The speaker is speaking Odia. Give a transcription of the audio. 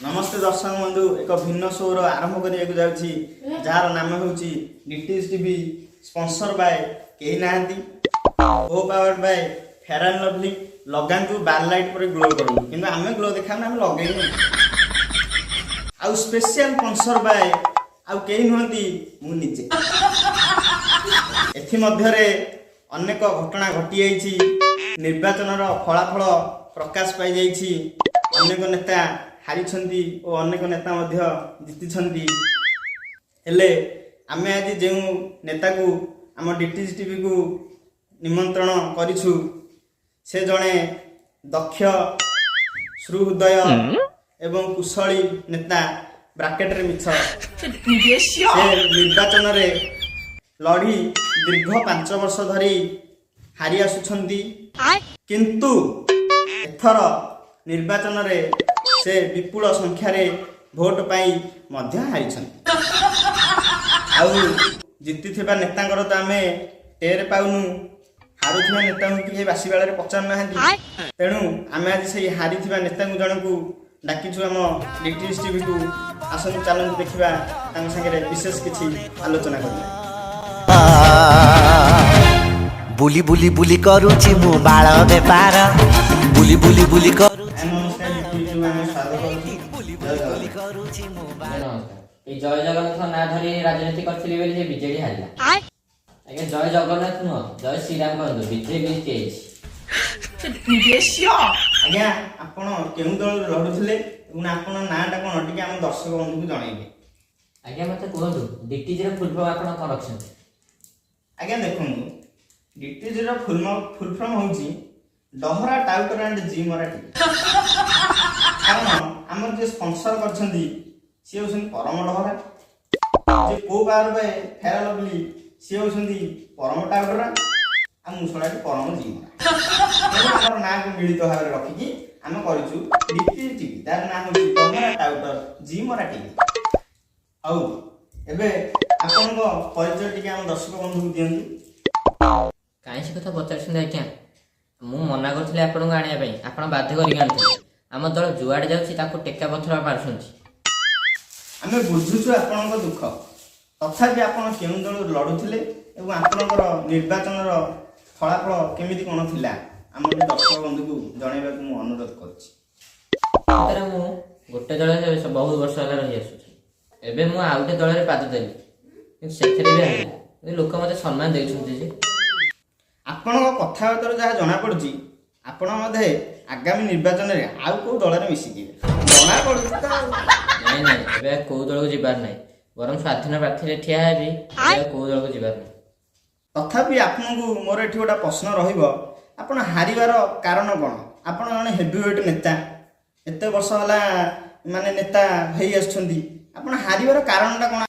ନମସ୍ତେ ଦର୍ଶକ ବନ୍ଧୁ, ଏକ ଭିନ୍ନ ଶୋର ଆରମ୍ଭ କରିବାକୁ ଯାଉଛି, ଯାହାର ନାମ ହେଉଛି ଡିଟିଏଚ୍ ଟିଭି, ସ୍ପନ୍ସର ବାୟ କେହି ନାହାନ୍ତି, co powered by Fair and Lovely. ଲଗାନ୍ତୁ, ବାର ଲାଇଟ୍ ପରେ ଗ୍ଲୋ କରନ୍ତୁ। କିନ୍ତୁ ଆମେ ଗ୍ଲୋ ଦେଖାଉନୁ, ଆମେ ଲଗେଇନୁ। ଆଉ ସ୍ପେଶିଆଲ ସ୍ପନ୍ସର ବାୟ ଆଉ କେହି ନୁହନ୍ତି, ମୁଁ ନିଜେ। ଏଥିମଧ୍ୟରେ ଅନେକ ଘଟଣା ଘଟିଯାଇଛି। ନିର୍ବାଚନର ଫଳାଫଳ ପ୍ରକାଶ ପାଇଯାଇଛି। ଅନେକ ନେତା ହାରିଛନ୍ତି ଓ ଅନେକ ନେତା ମଧ୍ୟ ଜିତିଛନ୍ତି। ହେଲେ ଆମେ ଆଜି ଯେଉଁ ନେତାକୁ ଆମ ଡିଟିଜି ଟିଭିକୁ ନିମନ୍ତ୍ରଣ କରିଛୁ, ସେ ଜଣେ ଦକ୍ଷ, ସୁହୃଦୟ ଏବଂ କୁଶଳୀ ନେତା, ବ୍ରାକେଟରେ ମିଛ। ସେ ନିର୍ବାଚନରେ ଲଢ଼ି ଦୀର୍ଘ 5 ବର୍ଷ ଧରି ହାରି ଆସୁଛନ୍ତି, କିନ୍ତୁ ଏଥର ନିର୍ବାଚନରେ ସେ ବିପୁଳ ସଂଖ୍ୟାରେ ଭୋଟ ପାଇ ମଧ୍ୟ ହାରିଛନ୍ତି। ଆଉ ଜିତିଥିବା ନେତାଙ୍କର ତ ଆମେ ଟେର ପାଉନୁ, ହାରୁଥିବା ନେତାଙ୍କୁ କେହି ବାସି ବେଳରେ ପଚାରୁନାହାନ୍ତି। ତେଣୁ ଆମେ ଆଜି ସେଇ ହାରିଥିବା ନେତାଙ୍କୁ ଜଣକୁ ଡାକିଛୁ ଆମ ଡିଟିଏସ୍ ଟିଭିକୁ। ଆସନ୍ତୁ, ଚାଲନ୍ତୁ, ଦେଖିବା, ତାଙ୍କ ସାଙ୍ଗରେ ବିଶେଷ କିଛି ଆଲୋଚନା କରିବା। ବୁଲି ବୁଲି ବୁଲି କରୁଛି ମୁଁ ବାଳ ବେପାର, ବୁଲି ବୁଲି ବୁଲି କରୁଛି। ନମସ୍କାର, ଡିଟିଏସ୍ ଆମେ ସ୍ୱାଗତ କରୁଛୁ। ଜୟ ଜଗନ୍ନାଥ। କରୁଛି ମୁଁ ବାଳ ନମସ୍କାର। ଏଇ ଜୟ ଜଗନ୍ନାଥ ନାଁ ଧରି ରାଜନୀତି କରିଥିଲି ବୋଲି ସେ ବିଜେଡି ହାରିଲା। ଆଜ୍ଞା, ଜୟ ଜଗନ୍ନାଥ ନୁହଁ, ଜୟ ଶ୍ରୀରାମ କରନ୍ତୁ। ବିଜେପି ଜିତିଯାଇଛି। ଆଜ୍ଞା, ଆପଣ କେଉଁ ଦଳରେ ଲଢୁଥିଲେ ଏବଂ ଆପଣଙ୍କ ନାଁଟା କ'ଣ, ଟିକେ ଆମ ଦର୍ଶକ ବନ୍ଧୁକୁ ଜଣେଇବେ। ଆଜ୍ଞା, ମତେ କୁହନ୍ତୁ, ଡିଟିଜି ର ଫୁଲ୍ ଫର୍ମ ଆପଣ କଣ ରଖିଛନ୍ତି? ଆଜ୍ଞା ଦେଖନ୍ତୁ, ଡିଟିଜି ର ଫୁଲ୍ ଫୁଲ୍ ଫର୍ମ ହେଉଛି ଡହରା ଟାଉଟର ଆଣ୍ଡ ଜି ମରା ଟିଭି। କାରଣ ଆମର ଯିଏ ସ୍ପନ୍ସର କରିଛନ୍ତି, ସିଏ ହେଉଛନ୍ତି ପରମ ଡହରା। ଯେ କୋ ପାୱାର ବାୟ ଫେୟାର ଲଭଲି, ସିଏ ହେଉଛନ୍ତି ପରମ ଟାଉଟରା, ଆଉ ମୁଁ ଶଳାଟି ପରମ ଜି ମରା। ତେଣୁ ଆମର ନାଁକୁ ମିଳିତ ଭାବରେ ରଖିକି ଆମେ କରିଛୁ ଡିଟିଜି ଟିଭି। ତାର ନାଁ ହେଉଛି ଡହରା ଟାଉଟର ଜି ମରା ଟିଭି। ଆଉ ଏବେ ଆପଣଙ୍କ ପରିଚୟ ଟିକେ ଆମ ଦର୍ଶକ ବନ୍ଧୁକୁ ଦିଅନ୍ତୁ। କାହିଁ ସେ କଥା ପଚାରୁଛନ୍ତି ଆଜ୍ଞା? ମୁଁ ମନା କରୁଥିଲି ଆପଣଙ୍କୁ ଆଣିବା ପାଇଁ, ଆପଣ ବାଧ୍ୟ କରିକି ଆଣୁଛନ୍ତି। ଆମ ଦଳ ଯୁଆଡେ ଯାଉଛି, ତାକୁ ଟେକା ପଥର ମାରୁଛନ୍ତି। ଆମେ ବୁଝୁଛୁ ଆପଣଙ୍କ ଦୁଃଖ। ତଥାପି ଆପଣ କେଉଁ ଦଳରୁ ଲଢୁଥିଲେ ଏବଂ ଆପଣଙ୍କର ନିର୍ବାଚନର ଫଳାଫଳ କେମିତି କ'ଣ ଥିଲା, ଆମ ଦର୍ଶକ ବନ୍ଧୁକୁ ଜଣାଇବାକୁ ମୁଁ ଅନୁରୋଧ କରୁଛି। ସତରେ ମୁଁ ଗୋଟେ ଦଳରେ ବହୁତ ବର୍ଷ ହେଲା ରହି ଆସୁଛି। ଏବେ ମୁଁ ଆଉ ଗୋଟେ ଦଳରେ ପାଦ ଦେଲି, କିନ୍ତୁ ସେଥିରେ ବି ହାରିଲି। କିନ୍ତୁ ଲୋକ ମତେ ସମ୍ମାନ ଦେଉଛନ୍ତି ଯେ। ଆପଣଙ୍କ କଥାବାର୍ତ୍ତାରୁ ଯାହା ଜଣାପଡ଼ୁଛି, ଆପଣ ବୋଧେ ଆଗାମୀ ନିର୍ବାଚନରେ ଆଉ କେଉଁ ଦଳରେ ମିଶିଯିବେ, ଜଣାପଡ଼ୁଛି ତ ଆଉ। ନାଇଁ ନାଇଁ, ଏବେ ଆଉ କୋଉ ଦଳକୁ ଯିବାର ନାହିଁ। ବରଂ ସ୍ୱାଧୀନ ପ୍ରାର୍ଥୀରେ ଠିଆ ହେବି। ଏବେ ଆଉ କୋଉ ଦଳକୁ ଯିବାର ନାହିଁ। ତଥାପି ଆପଣଙ୍କୁ ମୋର ଏଠି ଗୋଟେ ପ୍ରଶ୍ନ ରହିବ, ଆପଣ ହାରିବାର କାରଣ କ'ଣ? ଆପଣ ଜଣେ ହେଭିୱେଟ୍ ନେତା, ଏତେ ବର୍ଷ ହେଲା ମାନେ ନେତା ହେଇ ଆସୁଛନ୍ତି, ଆପଣ ହାରିବାର କାରଣଟା କ'ଣ?